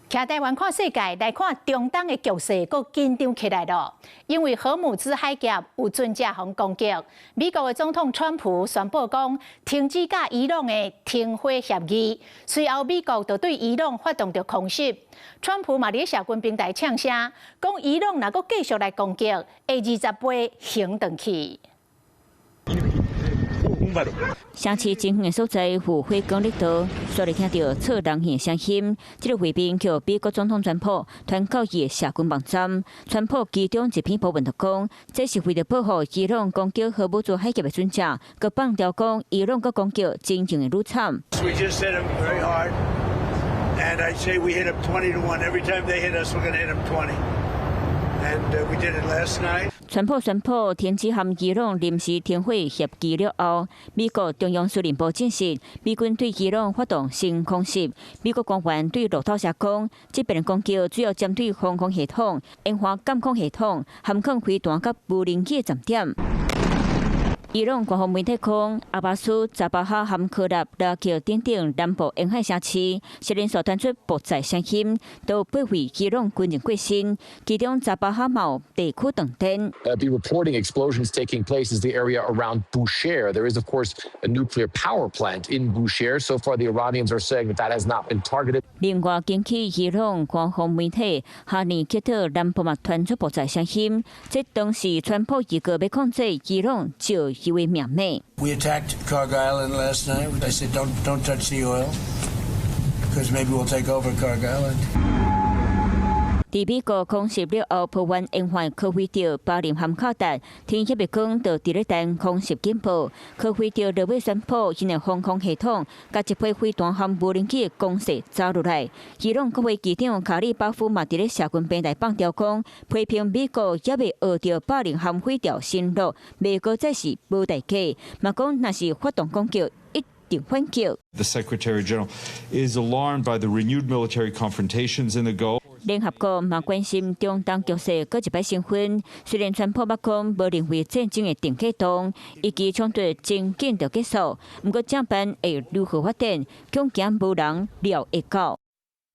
徛台灣看世界，來看中東的局勢，閣緊張起來囉。因為荷姆茲海峽有船隻予攻擊，美國的總統川普宣布講停止佮伊朗的停火協議，隨後美國就對伊朗發動著空襲。川普嘛佇社群平台嗆聲，講伊朗若閣繼續來攻擊，會20倍還轉去。城市真遠的所在有火光咧著，煞來聽著錯人耳的聲音。這个畫面予美國總統川普傳到伊的社群網站。川普其中一篇鋪文就講，這是為著報復伊朗攻擊荷姆茲海峽的船隻，閣放調講伊朗閣攻擊情形會愈慘。 We just hit them very hard, and I say we hit them 20 to 1. Every time they hit us, we're going to hit them 20. And we did it last night. 川普宣布停止和伊朗臨時停火協議了後，美國中央司令部證實，美軍對伊朗發動新空襲。美國官員對路透社講，這遍攻擊主要針對防空系統、煙花監控系統、含礦飛彈佮無人機站點。伊朗官方媒體講，阿巴斯、查巴哈和科納拉克等等南部沿海城市，是連續傳出爆炸聲音，都八位伊朗軍人過身，其中查巴哈嘛有地區斷電。 The reporting explosions taking place is the area around Bushehr. There is, of course, a nuclear power plant in Bushehr. So far, the Iranians are saying that that has not been targeted. 另外，根據伊朗官方媒體，哈尼克特南部嘛傳出爆炸聲音，這當時川普預告欲控制伊朗石油的命脈。 We attacked Kharg Island last night. I said, "Don't touch the oil, because maybe we'll take over Kharg Island." 佇美國空襲了後，波灣沿海科威特、巴林和卡達，天彼個光就佇咧等空襲警報。科威特落尾宣布，𪜶的防空系統共一批飛彈和無人機的攻勢炸落來。伊朗國會議長卡里巴夫嘛佇咧社群平台放調講，批評美國猶未學著巴林和毀掉承諾，袂閣再是無代價。嘛講若是發動攻擊，一定反擊。 The Secretary General is alarmed by the renewed military confrontations in the Gulf. 聯合國嘛關心中東局勢閣一擺升溫，雖然川普捌講無認為戰爭會定啟動，預期衝突真緊就結束，毋過這擺會如何發展，恐驚無人料會到。